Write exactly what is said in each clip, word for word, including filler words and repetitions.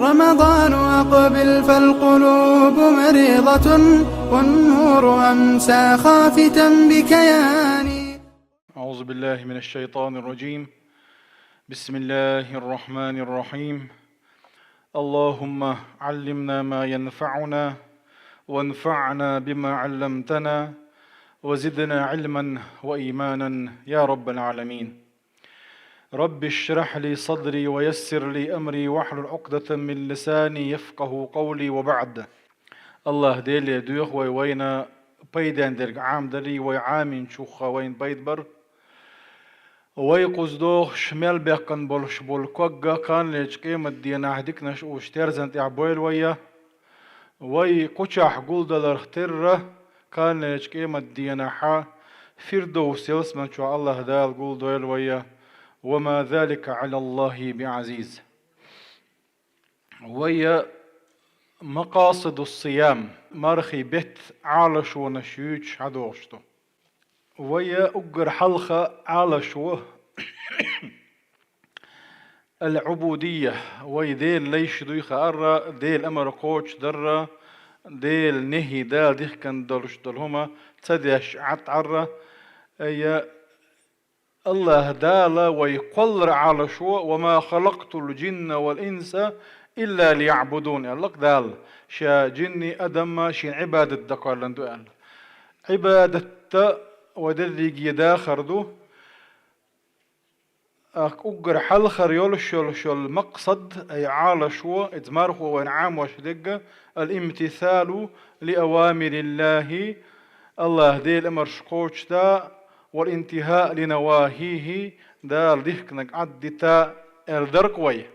رمضان أقبل فالقلوب مريضة، والنور أمسى خافتا بكياني. أعوذ بالله من الشيطان الرجيم. بسم الله الرحمن الرحيم. اللهم علمنا ما ينفعنا، وانفعنا بما علمتنا، وزدنا علما وإيمانا يا رب العالمين. رب اشرح لي صدري ويسر لي أمري واحلل عقدة من لساني يفقهوا قولي وبعد. АллахӀ Деле доьху вай вайна пайден дерг Ӏамадарий, вай Ӏаминчух вайна пайда бар. Вай кхуза дохуш мел баьккхина болуш болу ког а кханалерчу къематдийнахь диканаш уьш терзан тӀехь бойла вай. Вай кхучахь гулдаларх терра, кханалерчу къематдийнахьа Фирдовс ялсамани чохь АллахӀ Дала гулдойла вай. وما ذلك على الله بعزيز. Вай макъасидус-сиям, мархий беттан Ӏалашонаш юьйцуш хьадогӀуш ду. Вай уггар хьалха Ӏалашо ал-Ӏубудийя, вай Делан лайш дуй хаарра, Делан амар кхочушдарра, Делан нехӀи, Дала дихкина долуш долу хӀума ца деш Ӏад Ӏарра, ай, АллахӀ Дала вай кхоллар Ӏалашо: وما خلقت الجن والإنس إلا ليعبدون, аьлла-кх Дала, Ша жинний, адамма Шена Ӏибадат дан кхоьллина ду аьлла. Ӏибадатта вай дерриге дахар ду. ТӀаккха уггар хьалхара йолуш йолуш йолу макъсад, ай Ӏалашо, иза мархо вайна Ӏамош дерг, الامتثال لأوامر الله, АллахӀ Делан амарш кхочушда, والانتهاء لنواهيه, Дала дихкинарг Ӏаддита аьлла дара-кх вай.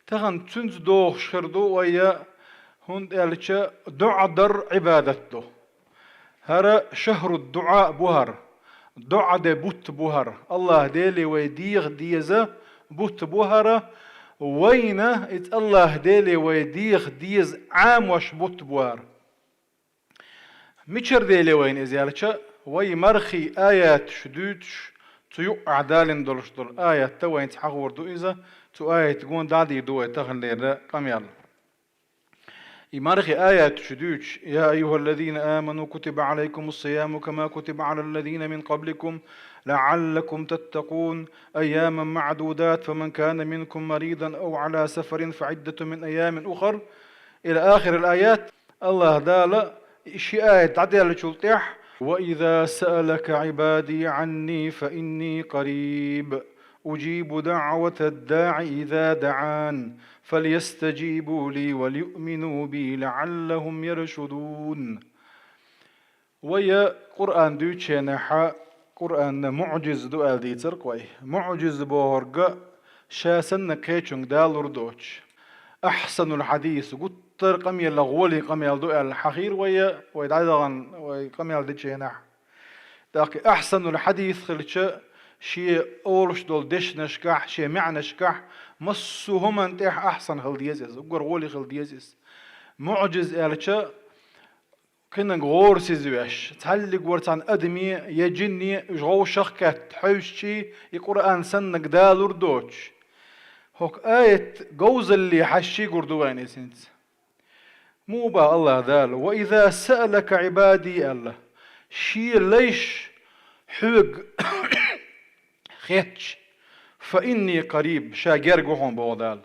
Тахана цуьнца догӀуш хир ду вай, хӀунда аьлча доӀа дар Ӏибадат ду. ХӀара шахӀру-д-дуӀа бу хӀара, доӀа де бутт бу хӀара, АллахӀ Деле вай деха деза бутт бу хӀара, вайна иза АллахӀ Деле вай деха деза Ӏамош бутт бу хӀара. Мичара Деле вайна иза аьлча, вай мархий аяташ дуьйцуш, цу юккъехь далийна долуш долу аят а вайна хьахор ду иза, цу аятан гонах дӀадийр ду вай таханлера къамел. И мархи аяташ дуьйцуш: يا أيها الذين آمنوا كتب عليكم الصيام كما كتب على الذين من قبلكم لعلكم تتقون، أياما معدودات، فمن كان منكم مريضا أو على سفر فعدة من أيام أخر، إلى آخر الآيات. АллахӀ Дала ши аят дӀаделлачул тӀаьхьа: وإذا سألك عبادي عني فإني قريب أجيب دعوة الداع إذا دعان فليستجيبوا لي وليؤمنوا بي لعلهم يرشدون. Вай Къуръан дуьйцучу хенахь, Къуръан муӀжиза ду аьлла дийцира-кх вай. МуӀжиза бохург ша санна кхечуьнга далур доцуш. Ахьсанул хьадис, гуттар а къамелах гӀоле къамел ду аьлла хьахийра вай, вай дӀадахана, вай къамел дечу хенахь. ТӀаккха ахьсанул хьадис хилча, шен олуш долу дешнашкахь, шен маьӀнашкахь, массо а хӀуманна тӀехь ахьсан хила деза иза, уггар гӀоле хила деза иза. МуӀжиза аьлча, кхинниг гӀорасиз веш, цхьаллиг вара цхьана адаме я жинне уьш гӀовшах а кхетта, хьаьвсичий, и Къуръан санниг далур доцуш. ХӀокху аят говзалле хьаьжчий гур ду вайна иза хӀинца. Муха боху АллахӀ Дала: وإذا سألك عبادي аьлла, Шен лайш хьоьга хеттача, فإني قريب, Ша герга ву хьуна боху Дала.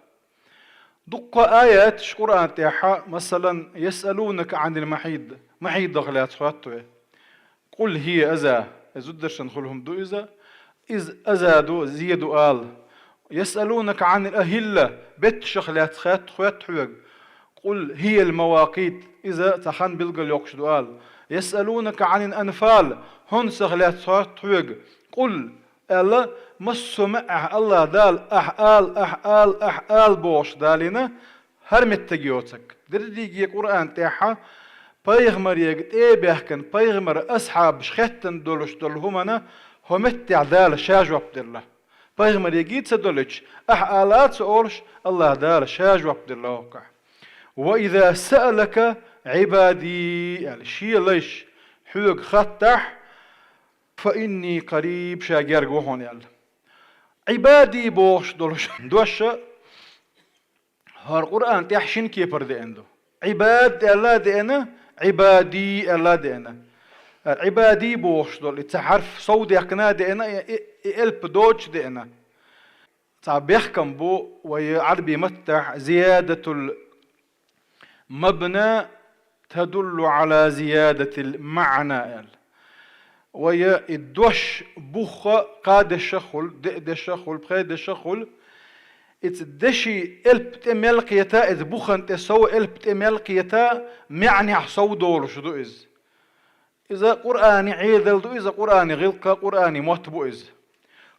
Дуккха аяташ Къуръан тӀехь, масалан, يسألونك عن المحيض, махьидах лаьцна хоьтту вай. قل هي أذى, иза зударшна хуьлу хӀума ду иза, иза аза ду, зе ду ала. يسألونك عن الأهلة, бетташах лаьцна хоьтту, хоьтту хьоьга. قل هي المواقيت, иза цхьа хан билгал йоккхуш ду ала. يسألونك عن الأنفال, хӀонсах лаьцна хоьтту хьоьга. قل, аьлла, массо а маьӀӀехь АллахӀ Дала ахь ала, ахь ала, ахь ала бохуш далийна, хӀара меттиг йоцург. Дерриге Къуръан тӀехь пайхамарега тӀе а баьхкина, пайхамаран асхьабаш хеттина долуш долу хӀуманна хӀокху меттехь Дала Ша жоп делла. Пайхамарега ца долуьйтуш, ахь ала а ца олуш, АллахӀ Дала Ша жоп делла хӀокхахь. وإذا سألك عبادي аьлла, Шен лайш хьоьга хаттахь, فإني قريب, Ша герга ву хьуна аьлла. Ӏибади бохуш долуш дош а ХӀара Къуръан тӀехь шин кепара деана ду. Ӏибад аьлла а деана, Ӏибади аьлла а деана. Ӏибади бохуш долу и цхьа хьарф сов дехкина а деана, и, и, и элп доцуш а деана. Цхьа бехкам бу вай Ӏарби маттахь зиядатул мабна тадуллу Ӏала зиядатил маъна аьлла. Вай и дош буха кхаа дешахула, деа дешахула, пхеа дешахула, ица деши элп тӀе мел кхета, иза бухан тӀе сов элп тӀе мел кхета, маьӀнехь сов долуш ду иза. Иза Къуръани Ӏедал ду, иза Къуръани гӀиллакх, Къуръани мотт бу иза.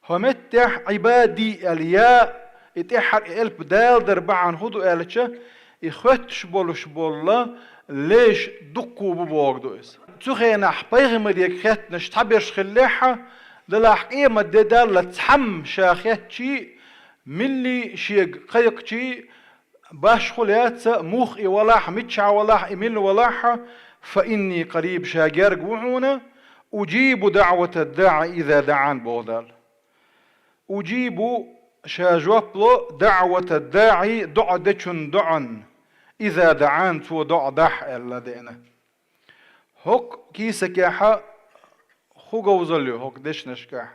ХӀо меттехь Ӏибади аьлла я, и тӀаьххьара и элп далдар бахьана хӀун ду аьлча, и хоьттуш болуш болла леш дуккху бу боху ду иза. Цу хенахь пайхамарега хеттанаш цхьаберш хиллехьа, делахь къемат де далла цхьамма ша хеттачий, милли шега кхайкхачий, башхо лаьца, мух и валахь, миччахь валахь, и мила валахь, фа инни къариб, ша герга ву хьуна, уджибу даъвата даъи иза даъан боху Дала. Уджибу, ша жоп ло, даъвата даъи, доӀа дечун доӀан, иза даъан, цо доӀа дахь аьлла деана. ХӀокху кийсакехьа хӀун говзалла ю хӀокху дешнашкахь?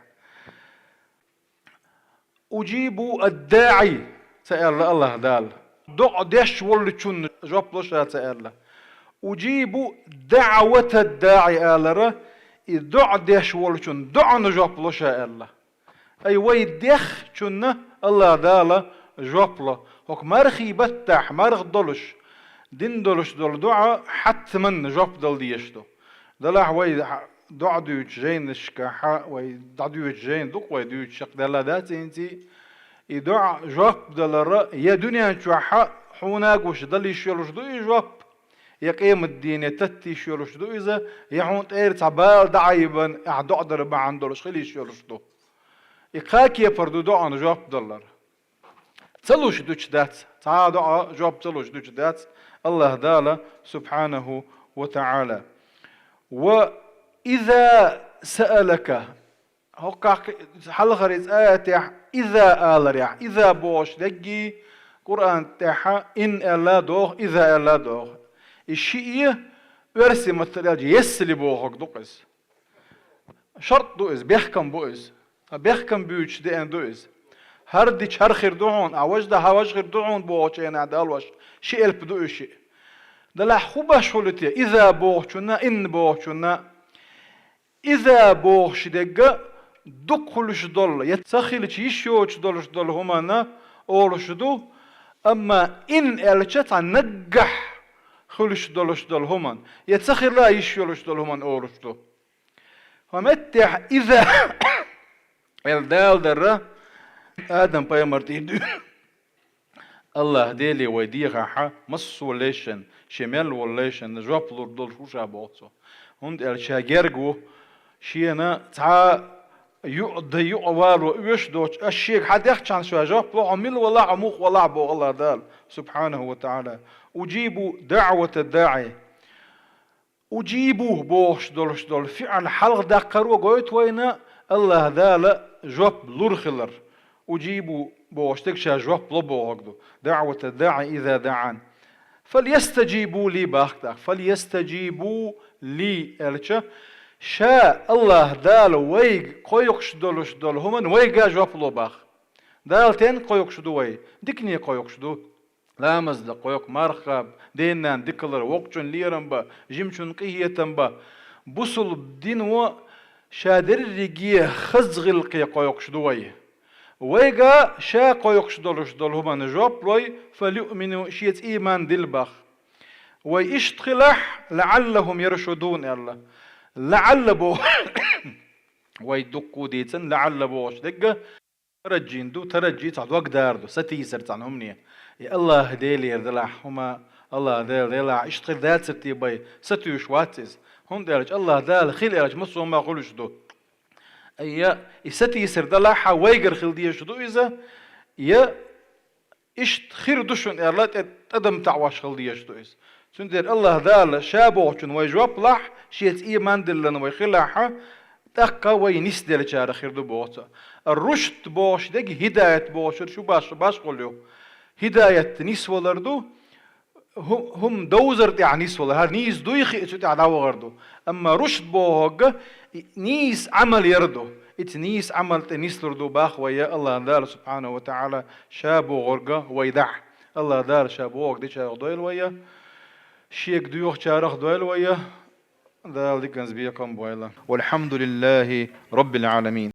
Уджибу ад-даъи, ца аьлла Аллаха Дала. ДоӀа деш воллучунна жоп ло ша ца аьлла. Уджибу даъвата даъи алара, и доӀа деш воллучун доӀана жоп ло ша аьлла. Ай, вай дехначунна Аллаха Дала жоп ло. ХӀокху мархий баттахь марха долуш, дина долуш долу доӀа хьаттаманна жоп дала дезаш ду. Делахь вай хьа-, доӀа дуьйцу жайнашкахьа, вай дӀадоьдучу жайна дукха вай дуьйцуш чекхдаьлла дац хӀинца, и доӀа жоп далара я дуьнен чохьа хьуна а гуш дала йиш йолуш ду и жоп, я къемат дийне татта йиш йолуш ду иза, я хьуна тӀера цхьа бала дӀаайбан, ахь доӀа дара бахьана долуш хила йиш йолуш ду. И кхаа кепара ду доӀана жоп далар. Ца луш дуьтуш дац, цхьа а доӀа жоп ца луш дуьтуш дац Аллаха Дала, субхьанаху ва таӀала. Ва иза саалака, хӀокхахь хьалхара иза аятехь, иза аларехь, иза бохуш дегги, Къуръан тӀехьа ин аьлла а доху, иза аьлла а доху. И шиъ, оьрсийн маттахь аьлча, если бохург ду-кх иза. Шарт ду иза, бехкам бу иза. Ткъа бехкам буьйцуш деана ду иза. ХӀара дича хӀара хир ду хьуна, а важа да хӀара важа хир ду хьуна бохучу хенахь далош, ши элп ду и шиъ. Делахь хӀун баш хуьлу те, иза бохучунна, инна бохучунна? Иза бохуш дегга дукха хуьлуш долу, я ца хилча йиш йоцуш долуш долу хӀуманна олуш ду, амма инна аьлча цхьа наггахь хуьлуш долуш долу хӀуманна, я ца хила йиш йолуш долу хӀуманна олуш ду. ХӀокху меттехь иза аьлла даладарра Адам-пайхамар тӀе дуьйна. Аллаха Деле вай дехахьа, массо а лайшна, шен мел волу лайшна жоп лур долуш ву ша боху цо. ХӀунда аьлча ша герга ву, шена цхьа юкъа дан юкъа вало оьшуш доцуш, ас шега хьан дехчахьана ша жоп ло, хьо мила валахь, хьо муха валахь боху Аллаха Дала, субхьанаху ва таӀала. Уджибу даъвата даъи. Уджибу бохуш долуш долу фиъал хьалха даккхаро гойту вайна, Аллаха Дала жоп лур хилар. Уджибу бохуш дерг ша жоп ло бохург ду. Даъвата даъи иза даъан. Фальястаджибу ли бахк тӀаккха. Фальястаджибу ли аьлча, ша Аллаха Дала вайга кхойкхуш долуш долу хӀуманна вайга жоп ло бах. Дала стенга кхойкхуш ду вай? Дикане кхойкхуш ду. Ламаз дан кхойкху, марха кхаба, ден-ненан дика лар, воккхачун лерам бан, жимачун къинхетам бан. Бусулба дино ша дерриге хаза гӀиллакхе кхойкхуш ду вай. Вайга ша кхойкхуш долуш долу хӀуманна жоп лой, фальюъмину, шеца ийман дилла бах. Вай иштта хилахь, лаӀаллахум яршудун аьлла. ЛаӀалла бо-, вай дуккха а дийцина, лаӀалла бохуш дерг а, тараджин ду, тараджи цхьа дог дара ду, сатийсар цхьана хӀумане. И Аллаха Делера делахь хӀума, Аллаха Дела делахь, иштта хир дацар те бай, сатуьйсуш вац иза. ХӀунда аьлча Аллаха Дала хила аьлча, массо а хӀума хуьлуш ду. Айя, и сатийсар далахьа, вайгара хила дезаш ду иза, я иштта хир ду шуна аьлла, тӀе-, тӀадам таӀош хила дезаш ду иза. Цундела Аллаха Дала ша бохучун вай жоп лахь, шеца ийман диллина вай хилахьа, тӀаккха вай нисделлачарах хир ду боху цо. Рушд бохуш дерг, хӀидаят бохуш дерг шу баш-, башхалла ю. Хидаят нисвалар ду, хӀу-, хӀума довзар тӀехь нисвалар, хӀара нийса дуй хиъча цу тӀехь дӀавахар ду. Амма рушд бохург нийса Ӏамал яр ду. Иза нийса Ӏамал тӀе нислур ду боху вай, АллахӀ Дала субхьанаху ва таӀала ша бохург вай дахь. АллахӀ Дала ша бохург дечарах дойла вай, шега доьхучарах дойла вай. Дала диканца бекхам бойла. Валхьамдулиллахи Роббил Ӏаламин.